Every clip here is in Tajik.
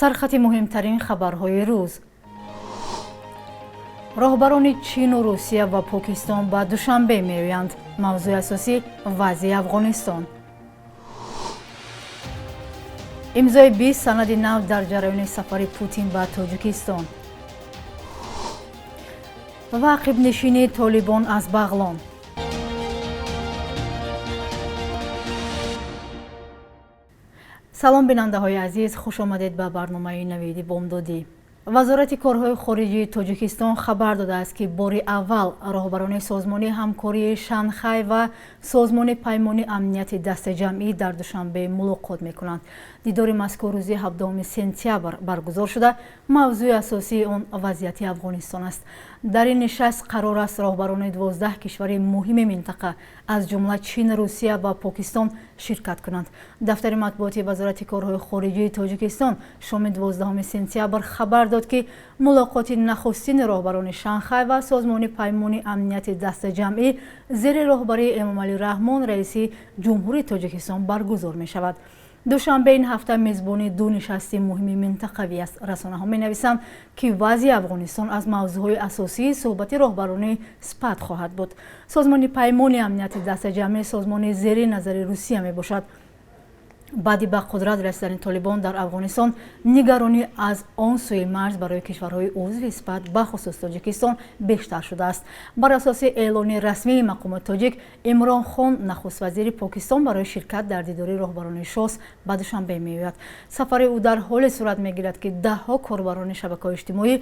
Сархати муҳимтарин хабарҳои рӯз. Роҳбарони Чину Русия ва Покистон ба Душанбе меоянд. Мавзӯи асосӣ: вазъи Афғонистон. Имзои 20 санади нав дар ҷараёни сафари Путин ба Тоҷикистон ва ақибнишинии Толибон аз Бағлон. Салом, бинандаҳои азиз, хуш омадед ба барномаи «Навиди бомдодӣ». Вазорати корҳои хориҷии Тоҷикистон хабар додааст, ки бори аввал роҳбарони Созмони ҳамкории Шанхай ва Созмони Паймони Амнияти Дастаҷамъӣ дар Душанбе мулоқот мекунанд. Дидори мазкур рӯзи 17 сентябр баргузор шуда, мавзӯи асосии он вазъияти Афғонистон аст. Дар ин нишаст қарор аст роҳбарони 12 кишвари муҳими минтақа, аз ҷумла Чин, Русия ва Покистон, ширкат кунанд. Дафтари матбуоти Вазорати корҳои хориҷии Тоҷикистон шоми 12 сентябр хабар дод, ки мулоқоти нахустини роҳбарони Шанхай ва Созмони Паймони Амнияти Дастаҷамъӣ зери роҳбарии Эмомалӣ Раҳмон, раиси Ҷумҳурии Тоҷикистон, баргузор мешавад. Душанбе ин ҳафта мезбони ду нишасти муҳими минтақавӣ аст. Расонаҳо менависанд, ки вазъи Афғонистон аз мавзӯъҳои асосии суҳбати роҳбарони СПАТ хоҳад буд. Созмони Паймони Амнияти Дастаҷамъӣ созмони зери назари Русия мебошад. Баъди ба қудрат расидани Толибон дар Афғонистон, нигаронӣ аз он сӯи марз барои кишварҳои узви СПАТ, бахусус Тоҷикистон, бештар шудааст. Бар асоси эълони расмии мақомоти тоҷик, Имрон Хон, нахуствазири Покистон, барои ширкат дар дидори роҳбарони ШОС ба Душанбе меояд. Сафари ӯ дар ҳоле сурат мегирад, ки даҳҳо корбарони шабакаҳои иҷтимоӣ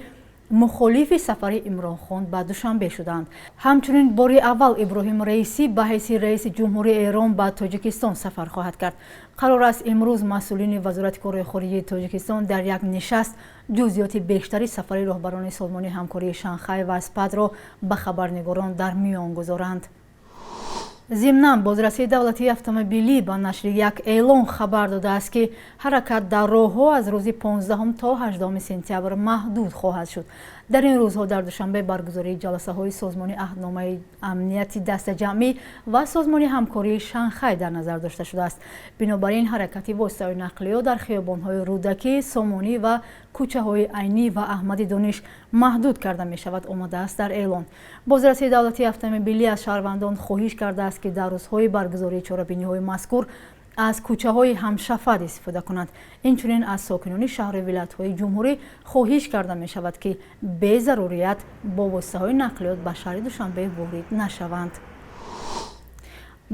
мухолифи сафари Имронхон ба Душанбе шуданд. Ҳамчунин бори аввал Иброҳим Раисӣ ба ҳайси раиси ҷумҳурии Эрон ба Тоҷикистон сафар хоҳад кард. Қарор аст имрӯз масъулини Вазорати корҳои хориҷии Тоҷикистон дар як нишаст ҷузъиёти бештари сафари роҳбарони Созмони ҳамкории Шанхай ва СПАТро ба хабарнигорон дар миён гузоранд. Зимнан, бозрасии давлатии автомобилӣ ба нашри як эълон хабар додааст, ки ҳаракат дар роҳҳо аз рӯзи 15 то 18 сентябр маҳдуд хоҳад шуд. Дар ин рӯзҳо дар Душанбе баргузории ҷаласаҳои Созмони Аҳдномаи Амнияти Дастаҷамъӣ ва Созмони ҳамкории Шанхай дар назар дошта шудааст. Бинобар ин, ҳаракати воситаҳои нақлиёт дар хиёбонҳои Рӯдакӣ, Сомонӣ ва кӯчаҳои Айнӣ ва Аҳмади Дониш маҳдуд карда мешавад, омадааст дар эълон. Бозрасии давлатии автомобилӣ аз шаҳрвандон хоҳиш кардааст, ки дар рӯзҳои баргузории чорабиниҳои мазкур аз кӯчаҳои ҳамшафат истифода кунанд. Инчунин аз сокинони шаҳру вилоятҳои ҷумҳурӣ хоҳиш карда мешавад, ки безарурият бо воситаҳои нақлиёт ба шаҳри Душанбе ворид нашаванд.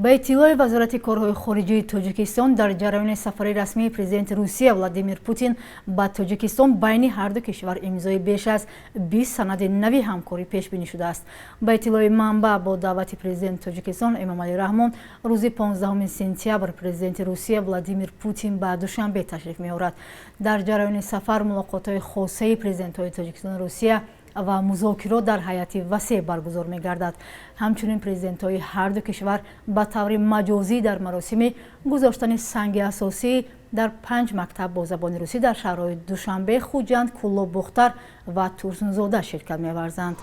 Ба иттилои Вазорати корҳои хориҷии Тоҷикистон, дар ҷараёни сафари расмии президенти Русия Владимир Путин ба Тоҷикистон байни ҳарду кишвар имзои беш аз 20 санади нави ҳамкорӣ пешбинӣ шудааст. Ба иттилои манбаъ, бо даъвати президенти Тоҷикистон Эмомалӣ Раҳмон рӯзи 15 сентябр президенти Русия Владимир Путин ба Душанбе ташриф меорад. Дар ҷараёни сафар мулоқотҳои хосаи президентҳои Тоҷикистону Русия ва музокирот дар ҳайати васеъ баргузор мегардад. Ҳамчунин президентҳои ҳарду кишвар ба таври маҷозӣ дар маросими гузоштани санги асосӣ дар панҷ мактаб бо забони русӣ дар шаҳрҳои Душанбе, Хуҷанд, Кӯлоб, Бохтар ва Турсунзода ширкат меварзанд.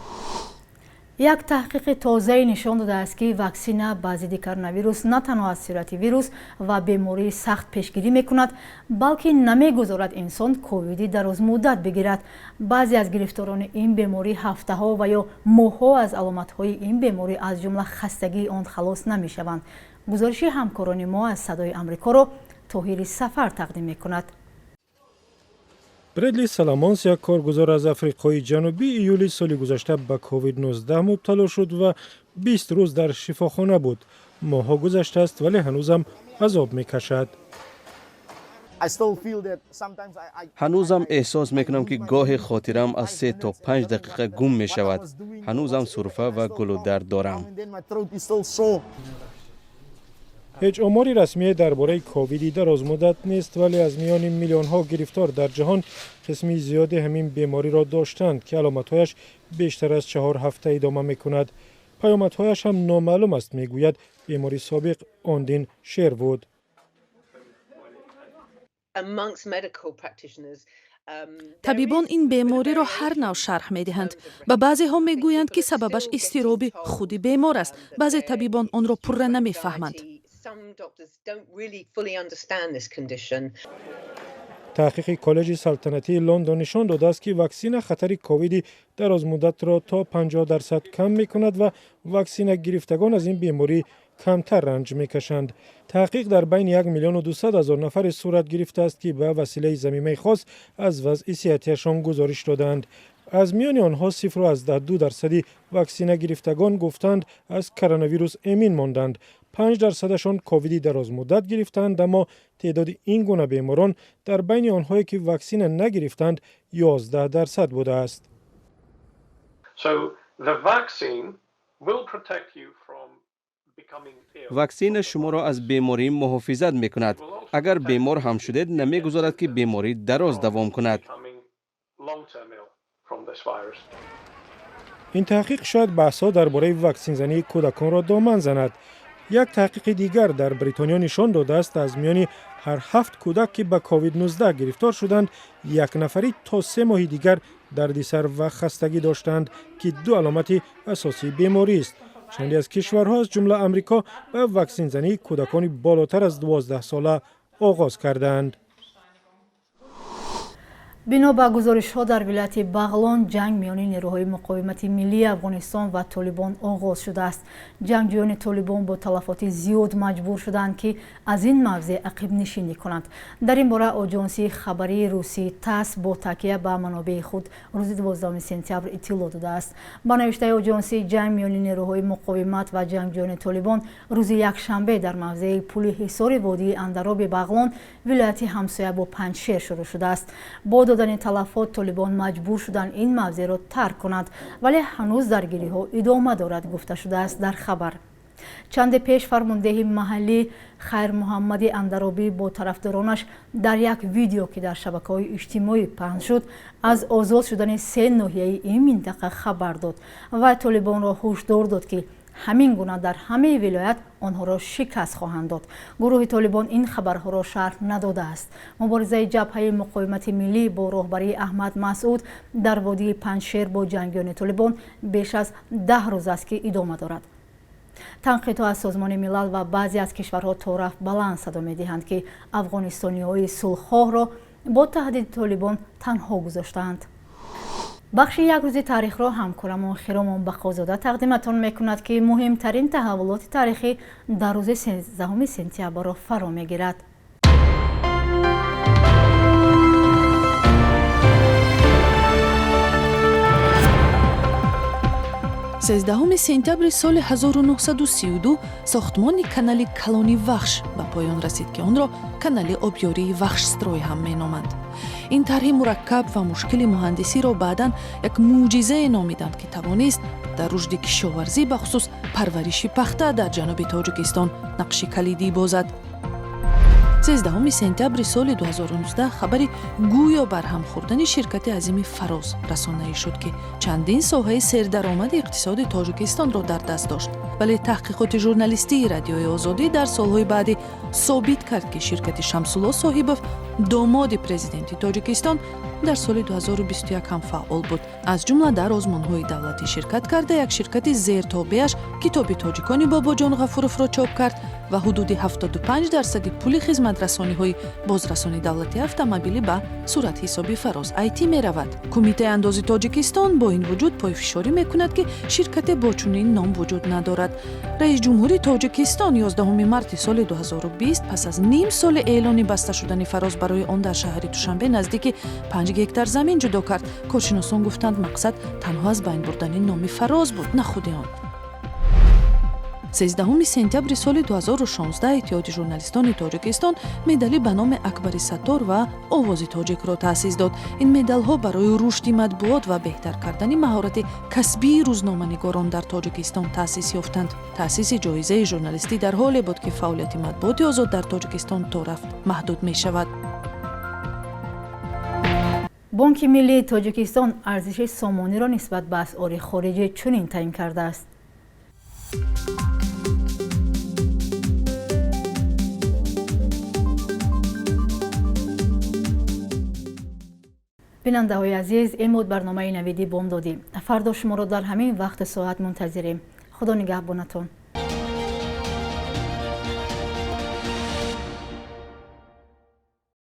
Як таҳқиқи тозае нишон додааст, ки ваксина ба зидди коронавирус на танҳо аз сирояти вирус ва бемории сахт пешгирӣ мекунад, балки намегузорад инсон ковиди дарозмуддат бигирад. Баъзе аз гирифторони ин беморӣ ҳафтаҳо ва ё моҳҳо аз аломатҳои ин беморӣ, аз ҷумла хастагии он, халос намешаванд. Гузориши ҳамкорони мо аз Садои Амрикоро Тоҳири Сафар тақдим мекунад. Бредли Саламонс, як коргузор аз Африқои Ҷанубӣ, июли соли гузашта ба COVID-19 мубтало шуд ва 20 рӯз дар шифохона буд. Моҳҳо гузаштааст, вале ҳанӯзам азоб мекашад. Ҳанӯзам эҳсос мекунам, ки гоҳе хотирам аз 3 то 5 дақиқа гум мешавад. Ҳанӯзам сурфа ва гулудард дорам. Ҳеҷ омори расмие дар бораи ковиди дарозмуддат нест, вале аз миёни миллионҳо гирифтор дар ҷаҳон қисми зиёде ҳамин бемориро доштанд, ки аломатҳояш бештар аз 4 ҳафта идома мекунад. Паёмадҳояш ҳам номаълум аст, мегӯяд бемори собиқ Ондин Шервуд. Amongst medical practitioners, Табибон ин бемориро ҳар нав шарҳ медиҳанд. Ба баъзеҳо мегӯянд, ки сабабаш изтироби худи бемор аст. Баъзе табибон онро пурра намефаҳманд. Some doctors don't really fully understand this condition. Таҳқиқи Коллеҷи салтанатии Лондон нишон додааст, ки ваксина хатари ковиди дарозмуддатро то 50% кам мекунад ва ваксина гирифтагон аз ин беморӣ камтар ранҷ мекашанд. Таҳқиқ дар байни 1 миллиону 200 ҳазор нафаре сурат гирифтааст, ки ба василаи замимаи хос аз вазъи сиҳатияшон гузориш додаанд. Аз миёни онҳо 0,2% ваксинагирифтагон гуфтанд, аз коронавирус эмин монданд. 5%-ашон ковиди дарозмуддат гирифтанд, аммо теъдоди ин гуна беморон дар байни онҳое, ки ваксина нагирифтанд, 11% будааст. Ваксина шуморо аз беморӣ муҳофизат мекунад. Агар бемор ҳам шудед, намегузорад, ки беморӣ дароз давом кунад. Ин таҳқиқ шояд баҳсҳо дар бораи ваксинзании кӯдаконро доман занад. Як таҳқиқи дигар дар Бритониё нишон додааст, аз миёни ҳар ҳафт кӯдак, ки ба COVID-19 гирифтор шуданд, як нафарӣ то 3 моҳи дигар дарди сар ва хастагӣ доштанд, ки ду аломати асосии беморист. Чанде аз кишварҳо, аз ҷумла Амрико, ба ваксинзании кӯдакони болотар аз 12 сола оғоз кардаанд. Бино ба гузоришҳо, дар вилояти Бағлон ҷанг миёни нерӯҳои муқовимати миллии Афғонистон ва Толибон оғоз шудааст. Ҷангҷӯёни Толибон бо талафоти зиёд маҷбур шуданд, ки аз ин мавзеъ ақибнишинӣ кунанд. Дар ин бора оҷонсии хабарии русии ТАСС бо такя ба манобеи худ рӯзи 12 сентябр иттилоъ додааст. Ба навиштаи оҷонсӣ, ҷанг миёни нерӯҳои муқовимат ва ҷангҷӯёни Толибон рӯзи якшанбе дар мавзеи Пули Ҳисори водии Андароби Бағлон, вилояти ҳамсоя бо Панҷшер, шурӯъ шудааст. Бо додани талафот Толибон маҷбур шуданд ин мавзеъро тарк кунанд, вале ҳанӯз даргириҳо идома дорад, гуфта шудааст дар хабар. Чанде пеш фармондеҳи маҳаллӣ Хайрмуҳаммади Андаробӣ бо тарафдоронаш дар як видео, ки дар шабакаҳои иҷтимоӣ паҳн шуд, аз озод шудани се ноҳияи ин минтақа хабар дод ва Толибонро ҳушдор дод, ки ҳамин гуна дар ҳамаи вилоят онҳоро шикаст хоҳанд дод. Гурӯҳи Толибон ин хабарҳоро шарҳ надодааст. Муборизаи Ҷабҳаи муқовимати миллӣ бо роҳбарии Аҳмад Масъуд дар водии Панҷшер бо ҷангиёни Толибон беш аз 10 рӯз аст, ки идома дорад. Танқидҳо аз Созмони Милал ва баъзе аз кишварҳо торафт баланд садо медиҳанд, ки афғонистониҳои сулҳхоҳро бо таҳдиди Толибон танҳо гузоштаанд. Бахши «Як рӯзи таърихро» ҳамкорамон Хиромон Бақозода тақдиматон мекунад, ки муҳимтарин таҳаввулоти таърихӣ дар рӯзи 13 сентябрро фаро мегирад. 13 сентябри соли 1932 сохтмони канали калони Вахш ба поён расид, ки онро канали обёрии Вахшстрой ҳам меноманд. Ин тарҳи мураккаб ва мушкили муҳандисиро баъдан як мӯъҷизае номиданд, ки тавонист дар рушди кишоварзӣ, бахусус парвариши пахта дар ҷануби Тоҷикистон нақши калидӣ бозад. 13 сентябри соли 2019 хабари гӯё барҳам хӯрдани ширкати азими «Фароз» расонаӣ шуд, ки чандин соҳаи сердаромади иқтисоди Тоҷикистонро дар даст дошт. Вале таҳқиқоти журналистии Радиои Озодӣ дар солҳои баъдӣ собит кард, ки ширкати Шамсулло Соҳибов, домоди президенти Тоҷикистон, дар соли 2021 ҳам фаъол буд, аз ҷумла дар озмунҳои давлатӣ ширкат карда, як ширкати зертобеаш китоби «Тоҷикони Бобоҷон Ғафуровро» чоп кард ва ҳудуди 75% пули хизматрасониҳои бозрасони давлатии автомобилӣ ба суратҳисоби «Фароз Айти» меравад. Кумитаи андози Тоҷикистон бо ин вуҷуд пойфишорӣ мекунад, ки ширкате бо чунин ном вуҷуд надорад. Раиси ҷумҳури Тоҷикистон 11 марти соли 2020, пас аз ним соли эълони баста шудани «Фароз», барои он дар шаҳри Душанбе наздики 5 гектар замин ҷудо кард. Коршиносон гуфтанд, мақсад танҳо аз байн бурдани номи «Фароз» буд, на худи он. 13 сентябри соли 2016 Иттиҳоди журналистони Тоҷикистон медали ба номи Акбари Саттор ва Овози тоҷикро таъсис дод. Ин медалҳо барои рушди матбуот ва беҳтар кардани маҳорати касбии рӯзноманигорон дар Тоҷикистон таъсис ёфтанд. Таъсиси ҷоизаи журналистӣ дар ҳоле буд, ки фаъолияти матбуоти озод дар Тоҷикистон то рафт маҳдуд мешавад. Бонки миллии Тоҷикистон арзиши сомониро нисбат ба асъори хориҷӣ чунин таъин кардааст. Бинандаҳои азиз, ин буд барномаи «Навиди бомдодӣ». Фардо шуморо дар ҳамин вақту соат мунтазирем. Худо нигаҳбонатон.